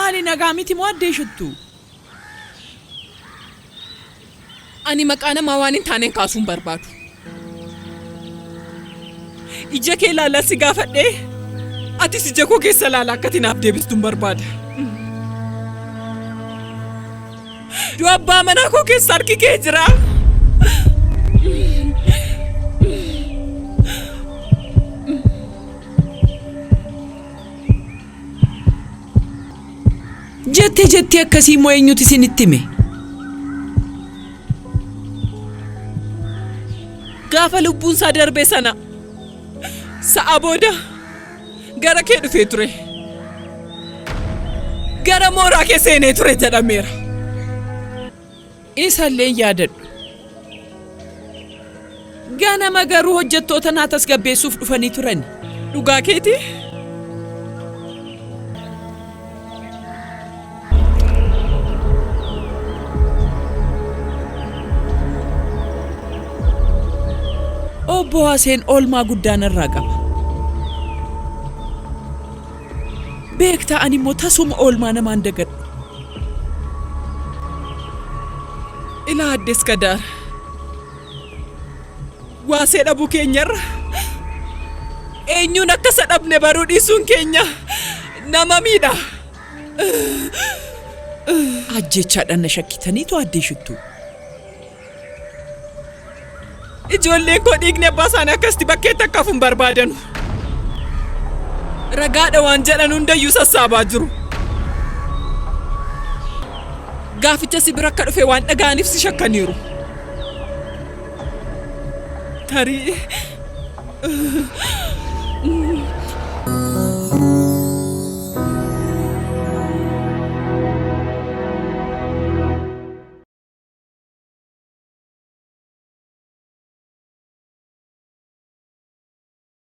Maali nagaa miti moo addee shittu? Ani maqaa namaa waan hin taaneen kaasuu hin barbaadu. Ija kee ilaalaa si gaafadhee atis ija koo keessa ilaalaa akka ati naaf deebistuun barbaada. Du'a abbaa manaa koo keessa harki kee jira. Jettee jettee akkasii immoo eenyutu isinitti hime? Gaafa lubbuun isaa darbe sana sa'a booda gara kee dhufee ture. Gara mooraa kee seenee ture jedhameera. Isallee hin yaadadhu. Ganama garuu hojjettoota naa tasgabbeessuuf dhufanii turani. Dhugaa keetii? Obbo Haseen oolmaa guddaa narraa qaba. Beektaa ani immoo tasuma oolmaa namaan dagadhu. Ilaa Aadde Iskadaar. Waasee dhabuu keenyarra eenyuun akka isa dhabne baruu dhiisuun keenya nama miidha. Ajjeechaadhaan na shakkitaniitu Aaddee Shittuu. Ijoolleen koo dhiigni abbaa isaanii akkasitti bakkeetti akka hafu hin barbaadanu. Ragaadha waan jedhan hundayyuu sassaabaa jiru. Gaaficha si bira akka dhufe waan dhaga'aniif si shakkaniiru. Tarii